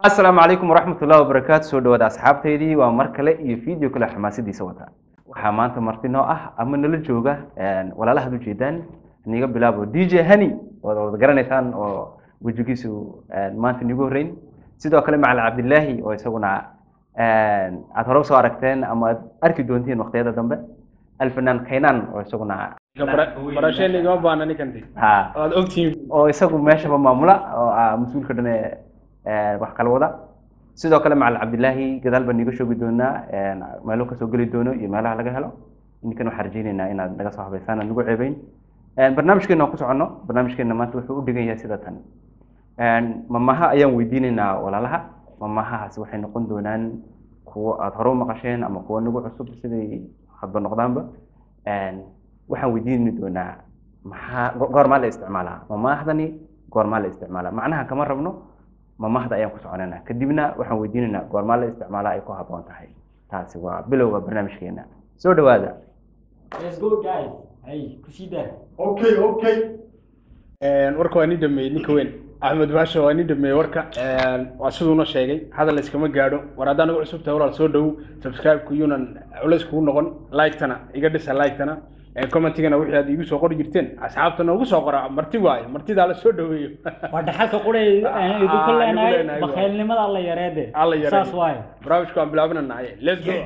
Asalaamu calaykum waraxmat ullahi wabarakaatu. Soo dhawaada asxaabtaydii, waa mar kale iyo video kale xamaasadiisa wata. Waxaa maanta marti noo ah ama nala jooga walaalahaad ujeedaan, niga bilaabo DJ Hani ood wada garanaysaan oo wejigiisu maanta nigu horreyn, sidoo kale Macalin Cabdilaahi oo isaguna aad hore usoo aragteen ama aad arki doontiin waqtiyada dambe, Alfanaan Kaynaan oo isaguna barasheen igama baahna ninkanti ha waad ogtihiin oo isagu meeshaba maamula oo ah mas-uulka dhan ee wax kala wada. Sidoo kale Macalin Cabdilaahi gadaal baan niiga shoogi doonaa meelo kasoo geli doono iyo meelaha laga helo. Ninkan waxaan rajaynaynaa inaad naga soo habaysaan aan nagu ceebeyn. Barnaamijkeena aan ku soconno. Barnaamijkeena maanta wuxuu u dhigan yahay sida tan: mamaha ayaan weydiinaynaa walaalaha. Mamahahaasi waxay noqon doonaan kuwo aada hore u maqasheen ama kuwo nagu cusub, siday hadba noqdaanba. Waxaan weydiini doonaa maxaa goormaa la isticmaalaa mamahdani, goormaa la isticmaalaa. Macnaha kama rabno, mamahda ayaan ku soconaynaa, kadibna waxaan weydiinaynaa goormaa la isticmaalaa ay ku habboon tahay. Taasi waa bilowga barnaamijkeena. Soo dhawaada. Let's go guys. Hey, kusii daa. Okay, okay. Warka waa nin dhameeyey ninka weyn Axmed Baasha, waa nin dhameeyey warka. Waa siduuna sheegay, hadal iskama gaadho. War haddaan ugu cusub tahay walaal soo dhow, subscribe-ku yuunan culays kugu noqon, like-tana iga dhisa, like-tana, commentigana wixii aad iigu soo qori jirteen asxaabtana ugu soo qora. Marti waaye, martidaa la soo dhaweeyo. Waa dhaxalka qura aan idinku Ah, leenahay, leenahay. Bakhaylnimada alla yareede. Alla yareeyo. Saas waaye. Barnaamijku waan bilaabinanahay, let's go.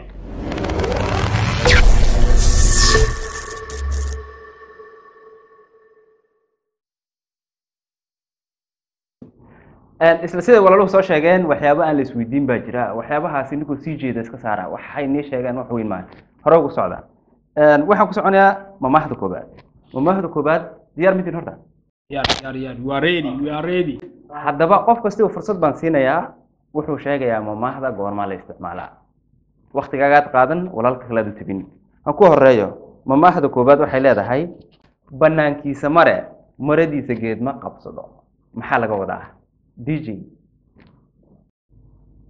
Isla siday walaaluhu soo sheegeen, waxyaabo aan la isweydiin baa jira. Waxyaabahaasi ninkuu sii jeeda iska saara, waxay nii sheegeen wax weyn maaha. Hore ugu socda. Waxaan ku soconayaa mamahda koobaad. Mamahda koobaad diyaar mitin horta? Yaar yaar yaar, we are ready, we are ready. Haddaba qof kasta fursad baan siinayaa, wuxuu sheegayaa mamahda goormaa la isticmaalaa. Waktigaagaad qaadan, walaalka kalead u tebin. Ha ku horeeyo. Mamahda koobaad waxay leedahay: banaankiisa mare, maradiisa geed ma qabsado. Maxaa laga wadaa, DJ?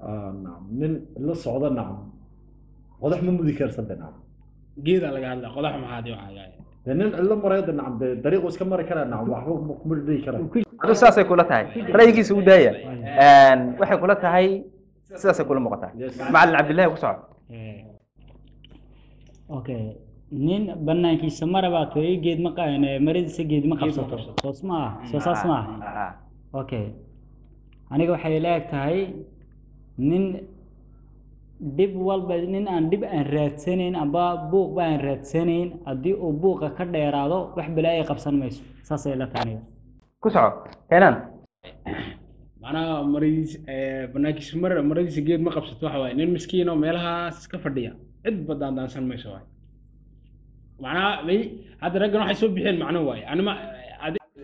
Nacam, nin la socda, nacam, qodax ma mudi karsan de, nacam. Geedaa laga hadlaa, qodax maxaad waxaa? De nin cidlo maraya de, nacam, de dariiqu iska mari karaa, nacam, waxba kuma dhihi karaa. Adu saasay kula tahay, ra'yigiisa u daaya. Waxay kula tahay sidaasay kula muuqataa. Yes. Macalin Cabdillahi, ku soco. Okay. Nin banaankiisa mara baa tooyay, geed ma maradiisa geed ma qabsato. Soos ma aha. Soo saas ma aha. Ah. Okay. Aniga waxay la eg tahay nin dhib walba, nin aan dhib aan raadsanayn amba buuqba aan raadsanayn, haddii uu buuqa ka dheeraado wax balaayo qabsan mayso. Saasay la tahay aniga. Ku soco Keenan. Macnaha maradiis banaankiisa mar maradiisa geed ma qabsato waxa waaye nin miskiin oo meelahaas iska fadhiya, cid badaan daansan mayso waaye. Macnaha may hadda raggan waxay soo bixeen macno waaye anima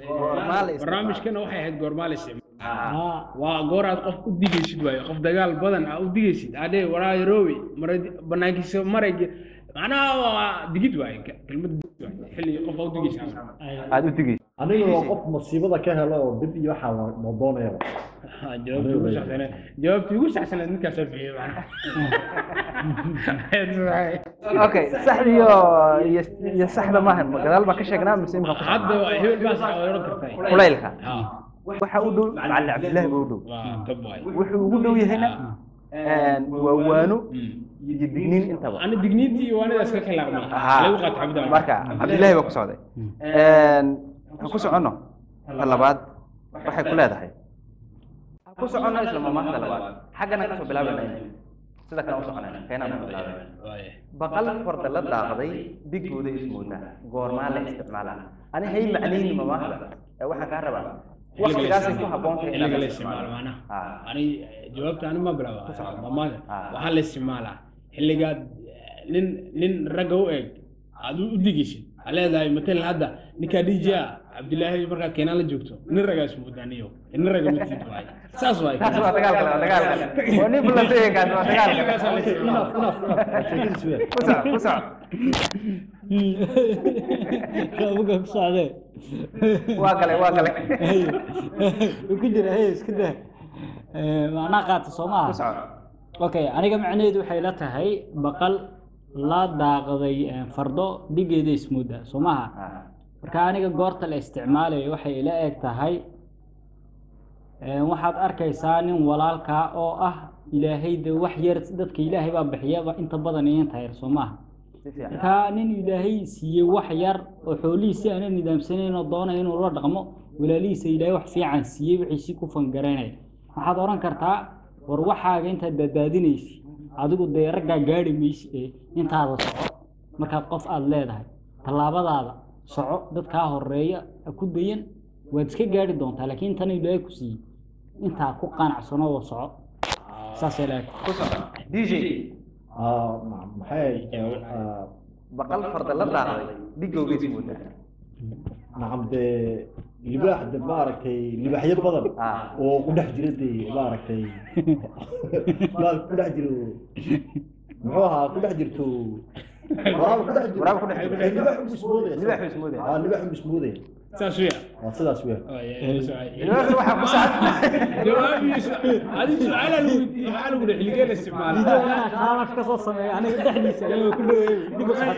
Goormaa la isticmaalaa? Barnaamijkana waxay ahayd goormaa la isticmaala. Ah, waa goor aad qof u digaysid waaye, qof dagaal badan aad u digaysid, adhe waraa yaroowe maradi banaankiisa maray, macnaha waa digid waaye, kelmad digid waaye, xilli qof aad u digaysid. Aada u digaysa. Aniga waa qof masiibada ka helo oo dhib iyo waxaa ma doonayaba. Jawaabtii ugu saxsaneed, jawaabtii ugu saxsaneed ninkaasaa bixiyey macnaha. Okay, saxda iyo saxda maahan, ma gadaal baan ka sheegnaa mise imika ku hadda waa hebel baa sax waad oran kartaa. Kulaylka ha waxa u dhow Macalin Cabdillahi baa u dhow. Waa tab waay. Wuxuu ugu dhow yahayna waa waano iyo digniin intaba. Ana digniintii iyo waanadaas ka khilaafnaa lagu qaato cabdaan. Marka Cabdillahi baa ku socday. Ha ku soconno ta labaad. Waxay ku leedahay, ha ku soconno isla mamahda labaad, xaggana kasoo bilaabayna, sida kale u soconayna. Keenaan ku bilaabay. Waaye. Baqal farda la daaqday dhigooda ismoodaa, goormaa la isticmaalaa? Ani hay macnayni mamahda ee waxaan kaa rabaa waktigaasay ku habboon tahay inaad xilliga la la isticmaalo. isticmaalo. Macnaha Ah. ani jawaabta ani ma bilaaba mamada. Ah. Waxaa la isticmaalaa xilligaad nin ragga u eg aad u digaysid, waxaa leedahay matalan hadda ninkaa DJ ah Cabdilaahi, markaad Keenaan la joogto nin raggaas mudaaniyo, nin ragga matid waaye, saas waaye. Taas waa dagaal kale, waa dagaal kale, waa nin ballanteeya, kaas waa dagaal kale. Xilligaasaa la isticmaalaa. Enough, enough, enough. Waa sheekadiis weyn. Ku soco, ku soco. Abuga ku socdee. Waa galay, waa galay. Wuu ku jira, hey, iska daa. Macnaha qaata soo maaha? Ku soco. Okay, aniga macnaheedu waxay la tahay baqal la daaqday fardo dhigeeda ismooda, soo maaha? Ah. Marka aniga goorta la isticmaalayo waxay ila eg tahay Waxaad arkaysaa nin walaalkaa oo ah Ilaahay de wax yar, dadka Ilaahay baa bixiyaba inta badan iyo inta yar, soo maaha? Si fiican. Markaa nin Ilaahay siiyey wax yar oo xoolihiisi aana nidaamsanayn oo doonaya inuu la dhaqmo walaalihiisa Ilaahay wax fiican siiyey, wixiisii ku fangaranaya, waxaad oran kartaa: war waxaaga intaad daadaadinaysi adigu dee raggaa gaari maysi ee intaada soco. Markaad qof aada leedahay tallaabadaada soco, dadkaa horeeya ha ku dayan, waad iska gaari doontaa, laakiin intan Ilaahay ku siiyey intaa ku qanacsano oo soco, saasay leedahay. Ku soco, DJ. Maxay Baqal farda la daaqday dhigowgeys moodaa. Nacam, dee libaax de maaragtay, libaaxyo badan oo ku dhex jira dee maaragtay, baal ku dhex jiro, muxuu ahaa, ku dhex jirto waraab ku dhex jiro. Waraab ku dhex jiro. Libaax ugu ismoodaya. Libaax buu ismoodaya. Libaax ugu ismoodaya. Saas weya. Waa sidaas weya. Libaaxu waxaa ku socda. Jawaabiisu adi su-aalaa lagu weydiiyey, waxaa lagu yihi xilligee la isticmaala? Challenge ka soo sameeya aniga dhexdiisa ayuu ku dhaweeyay dib u socod.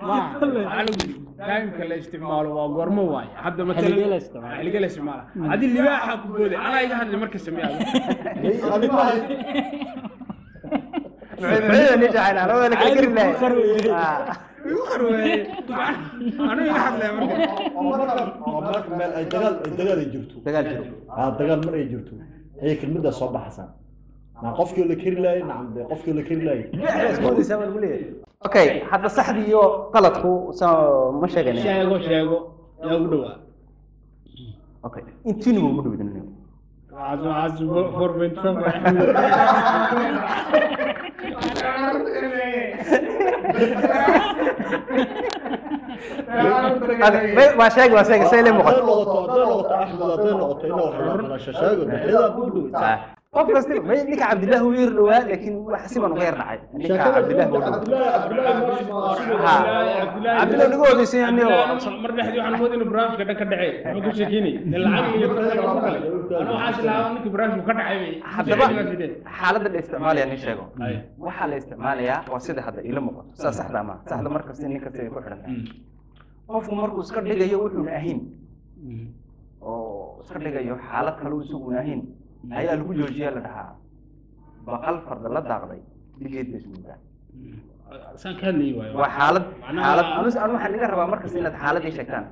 Waxaa lagu yidhi time-ka la isticmaalo waa goormo waaye hadda matalan? Xilligee la isticmaalo? Xilligee la isticmaala? Haddii libaaxa ku booday anaa iga hadli marka sameeya. Adi maaha. Muxuu ni jacayl labada la kala gari lahay. Igu qarweeye, anuu iga hadlaya marka. Waa marka meel ay dagaal ay jirto. Dagaal jiro. Dagaal mar ay jirto ayay kelmaddaa soo baxaysaa. Nacam, qofkii la keri laayay, nacam, dee qofkii la keri laayay. Libaax ismoodaysaa baa lagu leeyahay. Okay, hadda saxdii iyo qaladku soo ma sheeganay? Sheego, sheego, yaa ugu dhawaa? Okay, intiina ugu dhawidin. Waxaas 4.5. Waa sheeg, waa sheeg, say le muuqato. Hadday noqoto Axmed, hadday noqoto ina wax la sheego xidaa ku dhow. Qof kasta may ninka Cabdillahi uu yar dhawaa, laakiin wax si baan uga yar dhacay. Ninka Cabdillahi uu dhawaa. Cabdillahi. Ha, Cabdillahi nagu horeysay anigo. Mar dhexdii waxaan moodayay inuu barnaamijka dhan ka dhacay, muxuu ku sheekeynay dee lacag iyo dadka lagu galay, anuu waxaa is lahaa ninkii barnaamijku ka dhacay bay. Haddaba xaaladda la isticmaalaya nin sheego. Waxaa la isticmaalayaa waa sida hadda ila muuqato, sidaa saxda ma saxda, mar kasta nin kasta ay ku xidhan tahay. Qofku markuu iska dhigayo wuxuuna ahayn oo iska dhigayo xaalad kale uu isaguna ahayn ayaa lagu joojiyaa, la dhahaa baqal farda la daaqday dhigeed bay ismoodaa. Saan ka hadlayay waayo. Waa xaalad xaalad anu waxaan iga rabaa markasta inaad xaalad ii sheegtaan.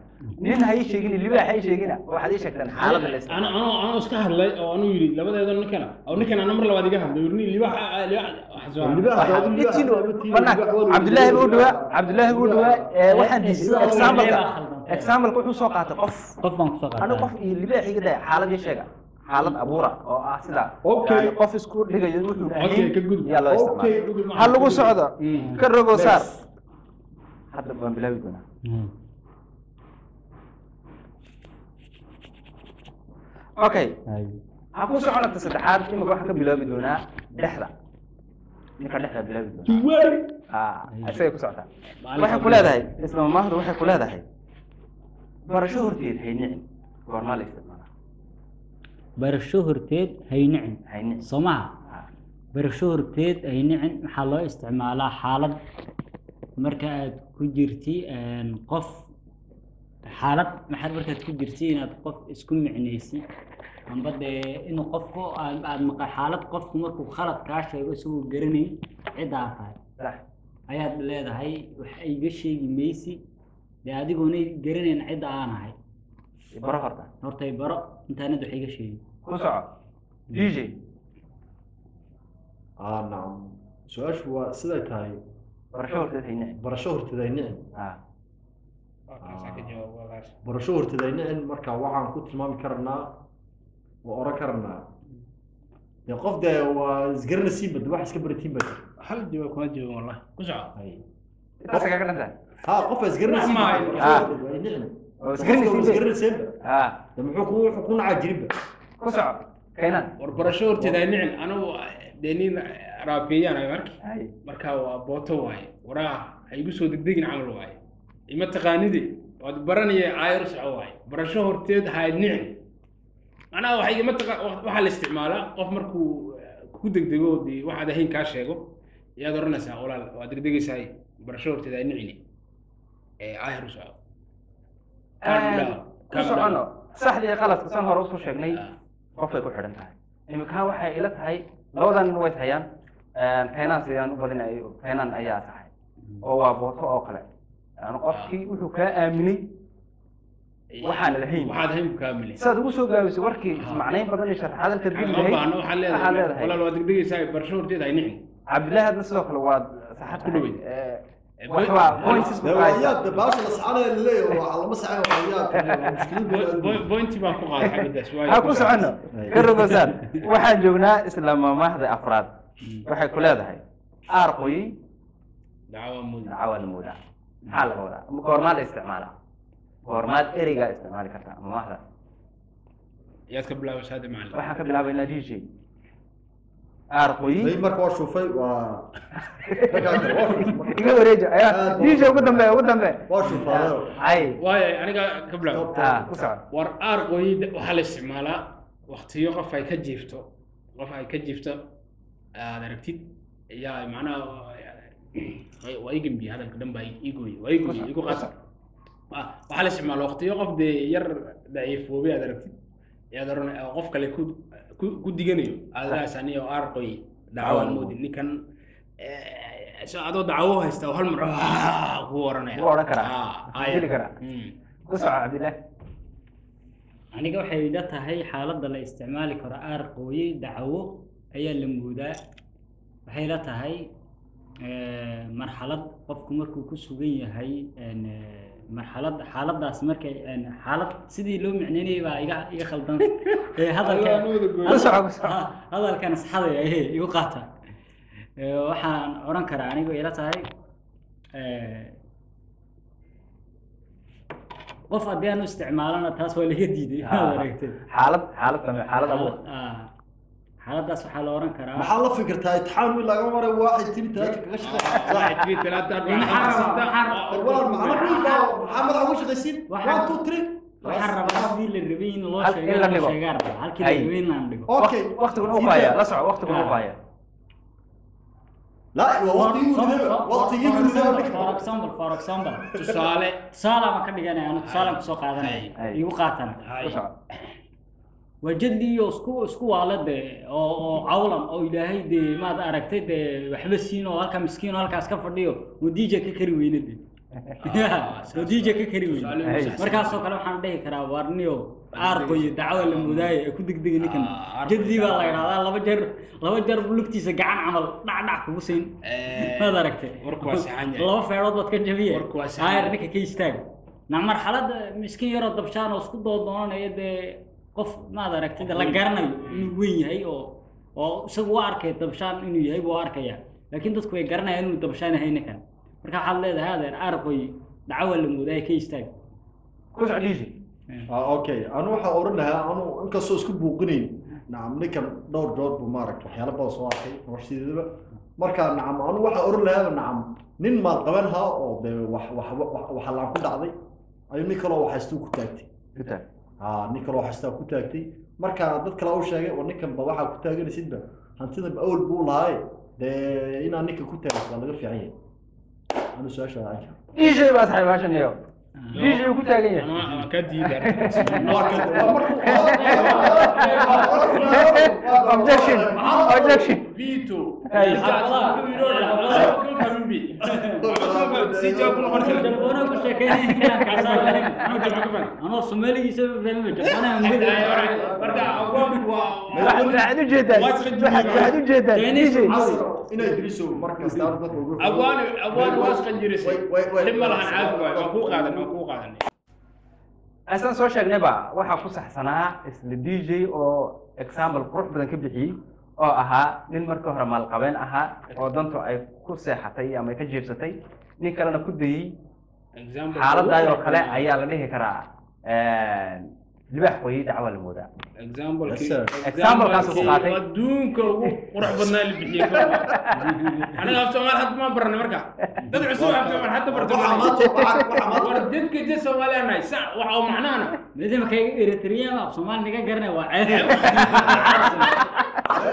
Nin ha ii sheegin, libaax ha ii sheegina, waxaad ii sheegtaan xaaladda la ana isticmaalo. Anoo iska hadlay oo anuu yidhi labadeeda ninkana oo ninkan ana mar labaad iga hadlay yidhi libaax libaax waxaas Banaanka Cabdullaahi buu dhawaa, Cabdullaahi buu dhawaa. Waxaan diiday example-ka. Example-ka wuxuu soo qaatay qof. Qof baan kusoo anu qaatay. Qof iyo libaax iga daya, xaalad ii sheega, xaalad abuura oo ah sida Okay. yani qof isku dhigayo wuxuu Okay, ahayn ka gudub. yaa loo Okay, isticmaala. Ha lagu socdo, ka rogo saar. Hadda baan bilaabi doonaa. Okay, ha ku soconata saddexaad. Imika waxaan ka bilaabi doonaa dhexda, ninka dhexda bilaabi doonaa. Isagay ku socotaa. Waxay ku leedahay isla maahdu, waxay ku leedahay barasho horteed haynicin. Goormaa la isticmaalaa? Barasho horteed haynicin. Haynicin. Soo maha? Barasho horteed haynicin waxaa loo isticmaalaa xaalad marka aad ku jirti qof, xaalad maxaad markaad ku jirti inaad qof isku micnaysi amba dee inuu qofku aad maqa xaalad, qofku markuu khalad kaa sheego isagoo garanayn cidda aad tahay ayaad leedahay wax iga sheegi maysi dee adigoona garanayn cidda aan ahay. Baro horta. Horta i baro intaanad wax iga sheegin. Ku soco, DJ. Nacam, su-aashu waa siday tahay. Barasho horteed haynicin. Barasho horteed ay nicin. Barasho horteed ay nicin, marka waxaan ku tilmaami karnaa oo oran karnaa dee qof dee waa isgaranaysiinba de wax iska baratiin baa jira. Hal jawaab kuma jawaabin wallahi, ku soco. Intaas kaga dhantahay. Ha, qof isgaranaysiinba. Maayo. Barasho horteed waa nicin. Oo qofka isgaranaysiinba. isgaranaysiinba de muxuu ku wuxuu ku nacaa jirinba. Ku soco, kaynaan. War barasho horteed ay nicin, anigu dee nin raabiyaan ay marki marka waa booto waaye, waraa ha igu soo degdegin camal waaye, ima taqaanide waad baranaya, caayar soco waaye. Barasho horteed ha nicin macnaha waxay ima taqa waxaa la isticmaalaa qof markuu ku degdego dee waxaad ahayn kaa sheego yaad oranaysaa walaal waad degdegaysahay, barasho horteed ha nicini ee caayar u soco. Ku socono. Saxda iyo qaladka san hore usoo sheegnay qofkay ku xidhan tahay. Iminka waxay ila tahay labadan nin way hayaan keenaan, sidaan u badinayo keenaan ayaa saxay oo waa booto oo kale. Yani qofkii wuxuu kaa aaminay waxaan lahayn. Waxaad hayn kaamilay. Sidaad ugu soo gaabisay warkii ismacnayn badan iyo sharaxaad halkaad geli ma lahayd. Baahno waxaad waxaad leedahay leedahay. Walaal, waa degdegaysaa, barasho horteed ay nicin. Cabdillahi, hadna sidoo kale waad saxad Ku dhaweyd. Waxbaa points ku dee waa qaadaysaa. yaab, dee baasha la saxanaya laleeyahay waa lama saxan, waa yaab, waa mushkilad bini'aadmi. Pointi baan ku qaaday xabadaas. Ha ku soconno ka rogosaan. Waxaan joognaa isla maamaahda afraad. Waxay ku leedahay aar qoyey dacwa mudug dacawa la moodaa. Maxaa laga wadaa? Goormaad la isticmaalaa? Goormaad ereygaa isticmaali kartaa maamaahdaas? Yaad ka bilaabaysaa hadda, macallin? Waxaan ka bilaabaynaa DJ aar qoyey. Day marka waa shufay, waa raggaa kale waa shufay marka. Iga wareeja ayaa Aad DJ ugu dambe, ugu dambe. Waa shufaaday. Ay. Waayo, aniga ka bilaabo. Ah, ku soco. War, aar qoyid waxaa la isticmaalaa waqtiyo qof ay ka jiifto, qof ay ka jiifto aad aragtid yaa macnaha waa ii gembiye hadalka dhan baa ii gooye, waa ii gooye, igu qasa. Waxaa la isticmaalaa waqtiyo qof dee yar daciifoobay aad aragtid yaad oran oo qof kale ku diganayo aad raas aniyo aar qoy dacwo moodin ninkan so adoo dacwo haysta oo hal mar ku oranaya. Wuu oran karaa. Ah, Dili karaa. Ku soco, Cabdillahi. Aniga waxay ila tahay xaaladda la isticmaali karo aar qooyey dacwo ayaa la moodaa. Waxay ila tahay marxalad qofku markuu ku sugan yahay marxalad, xaaladdaas markay xaalad sidii loo micneynayay baa iga khaldan. Hadalka Alla, nuuda gooyo. Ku soco, ku soco. Hadalkan saxadaya igu qaata. Waxaan oran karaa anigu ila tahay qof haddii aan u isticmaalana taas waa laga diiday, maad aragtay. Xaalad same, xaalad abuur. Xaaladdaas waxaa la oran karaa maxaa la fikirtaa itixaan wiil laga maray waaxid tiri talaata kaga shaqeey. واحد اثنين ثلاثة أربعة maxaa خمسة rabaa- ستة. maxaa walaal macna wiil baa maxaa madaxa uga shaqaysiin? Waxaa- 1 2 3. Waxaan rabaa sidii la rabay in loo sheego in la in loo dhigo. sheegaa rabaa halkii la Ay. rabay in aan dhigo. Okay. Waqtigun u qaaya la soco, waqtigun u qaaya. لا waqtigii uu waqtigii uu For example, for example, tusaale. Tusaale baan ka dhiganaya, anu tusaalaan kusoo qaadanaya. Ay. Igu qaatana. Hay. Ku soco. Waa jadli iyo isku waala dee oo cawlan oo ilaahay dee maad aragtay dee waxba siin oo halka miskiin oo halkaas ka fadhiyo oo DJ ka kari weyne dee oo DJ ka kari weyne. Tusaale Hey. ugu saxsan. Markaasoo kale waxaan dhihi karaa waarniyo aar qoye dacwa la moodaaye ee ku degdega ninkan. Aar jadli qoye. Baa la yidhahdaa laba jeer lugtiisa gacan camal dhac dhac kugu siin. Maad aragtay. Warku waa saxan yahay. Laba feerood baad ka jabiye. Warku waa saxan aayar yahay. Ninka ka istaag na marxalad miskiin yaroo dabshaan oo isku doodoonanaya dee qof maad aragtay dee la garanayo inuu weyn yahay oo isagu u arkay dabshaan inuu yahay buu arkaya, laakiin dadku way garanayaan inuu dabshaan yahay ninkan. Marka waxaad leedahay adeer aar qoy dacwa la moodaaye ka istaag. Ku soco, DJ. Okay, anu waxaa oran lahaa anu inkastoo isku buuqinayn nacam ninkan dhowr joor buu maaragta waxyaalo badan soo arkay noloshiidaba. Marka nacam anu waxaa oran lahaa nacam nin maad qaban haa oo dee wax wax waxa laan ku dhacday ayuu nin kaloo waxaystuu ku taagtay. Ku taag. Haa, nin kaloo waxaystaa ku taagtay. Marka dad kale u sheegay oo ninkan ba waxaa ku taaganaysidba hantidan ba awal buu lahaay dee inaa ninka ku taagto waa laga fiican yahay. Anu su-aasha waa caynka. DJ baa saxay baashan iyo DJ uu ku taagan yahay. أنا كديد. Waa kan waa markuu Objection, objection. فيتو. Hey. Jabboona ku sheekeynaya inaan kaasaan lahayn. Anoo Soomaaligiisa fahmay jabboona muddo. Waxaad u jeedaan, waxaad u jeedaan Chinese DJ. Inay diriso markasta dadka ugu أبوان واسقا جرسي. Way- way- لما لها عاد ما كو قادن. Asaan soo sheegnayba waxaa ku saxsanaa isla DJ oo example qurux badan ka bixiyey oo ahaa nin markii hore maalqabeen ahaa oo dantu ay ku seexatay ama ay ka jiibsatay, nin kalena ku dayey. Xaaladaas oo kale ayaa la dhihi karaa libaax qoyey dacwa la moodaa. Yes, sir. Example-kaas uu qaatay. Adduunka ugu qurux badnaa la bixiyey. Aniga af Soomaali hadda ma baranay, marka dad cusub af Soomaali hadda barto. Waxaa maanta waxaa maanta war dadka dad Soomaali aan nahay sax waxa uu macnaana Midda markay Eritrean af Soomaali naga garanay waa ceeb.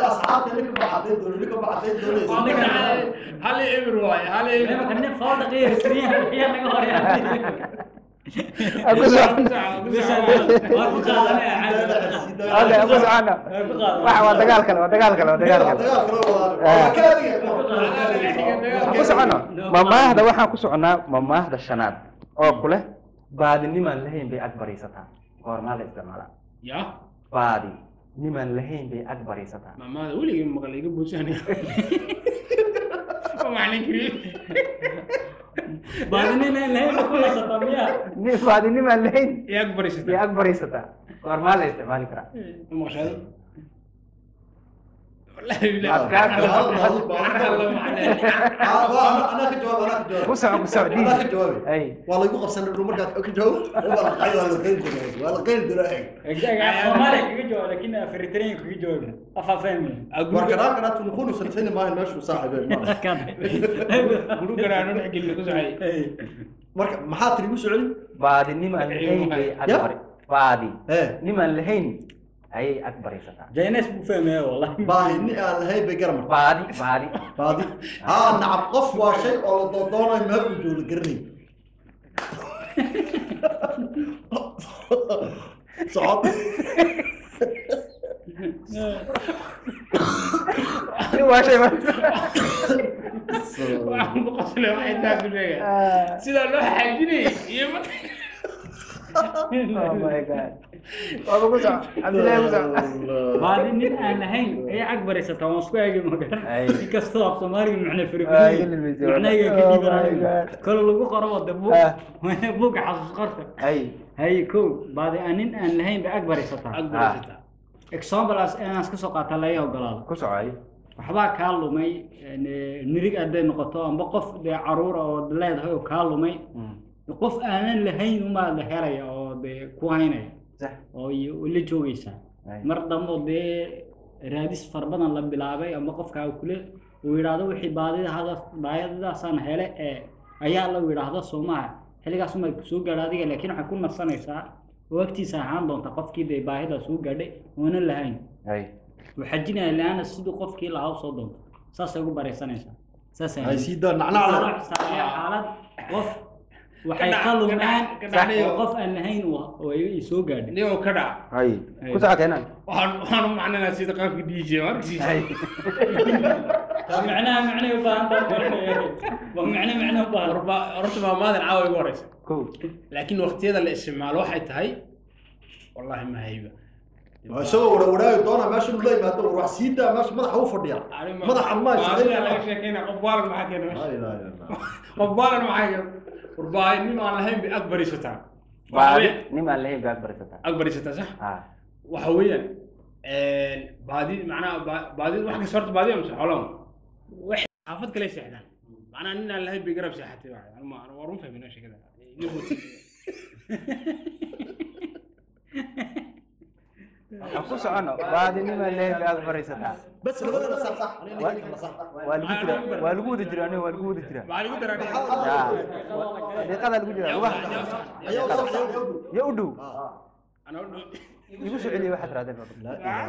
Asxaabta ninka baxday doon ninka baxday doonaysa. Hal ibir waay, hal ibir. Marka nin fawdaqi Eritrean ayaa naga horyaa. Ku socono. Waa ku qaadanaya caadi. Okay, ku socono. Waxa waa dagaal kale, waa dagaal kale, waa dagaal kale. Ku socono mamaahda. Waxaan ku soconaa mamaahda shanaad oo ku leh baadinimaan lahayn bay ag bariisataa. Goormaa la isticmaalaa? Ya. Baadi nimaan lahayn bay ag bariisataa. Maamaada weligii maqal, iga buusanaya, waa macalin kariim. Baadinin aan lahayn ma ku nasataa miyaa? Baadinimaan lahayn yaa ag bay bariisataa ag bariisataa, goormaa la isticmaali karaa? Ma maqashaado? Wallahi billahi. Anaa ka jawaab, anaa ka jawaab. Ku soco, ku soco. Anaa ka jawaabay. Ay. Waa laygu qabsan dhul markaad ka jawaab, waa la qayl, waa la qayl doonaa, waa la qayl doonaa. Soomaaliya kaga jawaab, laakiin Afrikaaniin kaga jawaab, afaa fahmaya. Marka raakana tunukhunu sanatayna maahan meeshu saaxiibeen maaha. Guru garaano dhex gelin ku socay. Marka maxaa tiri? Igu soo celi. Baadi nimaan lahayn bay ag Ya. bari, baadi ee nimaan lahayn ayay ag bariisataa. Jainees buu fahmaya wallahi. Baahini aan lahayn bay garamar. Baadi, baadi. Baadi haa, nacab, qof waa shay oo la doondoonayo, meel uu joogo la garanay. Socod. Waa shay Waxaan ku qoslay waxay taa ku sheegay sidaa loo xaajinayay iyo ma. Oh my God, waaba ku soco, Cabdillahi, ku soco. Baadi nin aan lahayn ayaa ag barisataa, waan isku eegi magaran. Ay. Inkastoo af Soomaaliga macna Ay, farabadan ilmihiisa. macnahayga ka Oh dhiiban my aniga. God. Kale lagu qoro wada buug Ah. buugga xasuus qorta. Ay. Hay, kow, baadi aan nin aan lahayn bay ag barisataa. Ag bariisataa. Example as inaan iska soo qaata laga ogolaado. Ku soco, ay. Waxbaa kaa lumay, nirig hadday noqoto amba qof dee caruura oo leedahay oo kaa lumay, qof aanan lahayn umaa la helaya oo dee ku haynaya sax oo la joogaysaa. Ay. Mar dambe oo dee raadis fara badan la bilaabay ama qofkaa kule uu yidhaahdo wixii baadida baadidaasaan hele ee ayaa la yidhaahdo, soo maaha? Xilligaas uma soo gaadha adiga, laakiin waxay ku nasanaysaa oo agtiisa ahaan doonta qofkii dee baahida soo gaadhay oonan lahayn. Ay. Uu xajinaya laana siduu qofkii lahaa usoo doonto, saasay ugu baraysanaysaa, saasay. Hay, sii daa nacnac loo leh. xisaabiyaa xaalad qof waxay Ka dhac- ka lumeen ka dhac- oo qof aan lahayn oo ay soo gaadhay. Niyoo ka dhac. Ay, ku soco, keenan. Waxaan u macnanaa sida qaabka DJ markiisa. Ay. Macnaha macnay u baahan tahay, waa macne macne u baahan. Warba horta maamaadan caawa igu horeysa. Kow. Laakiin waqtiyada la isticmaalo waxay tahay wallahi ma hayba. Waa isagoo wara waraagi doona meesha inuu la yimaado, war wax sii daa, meesha madaxa u fadhiya, madaxa ma shaqeynaya laga sheekeynaya. Qof baalan maxaa keena meesha? Laa ilaaha illa Allah. Qof baalan maxaa keena? Warbaahin nin aan lahayn bay ag bariisataa. Baadi nimaan lahayn bay ag bariisataa. Ag bariisataa, sax. Ah. Waxa weeyaan baadi macnaha baadi wax kasta horta baadi mise xoolaha wax xaafad kale seexdaan, macnaha nin aan lahayn bay garab seexatay. Waa waa run fahmin sheekada. Aan ku socono, baadi nimaan lahayn bay ag bariisataa. Bas labadana sax, aniga ninka kala sax. Waa lagu jiraa, waa lagu wada jiraa aniga, waa lagu wada jiraa. Maxaa lagu daraa? Ya, deeqadaa lagu jiraa lugaha. Ayaa u sax, ayaa u dhow. Yo u dhow. Anaa u dhow. Igu soo celiya waxaad raadeen. Laa ilaaha.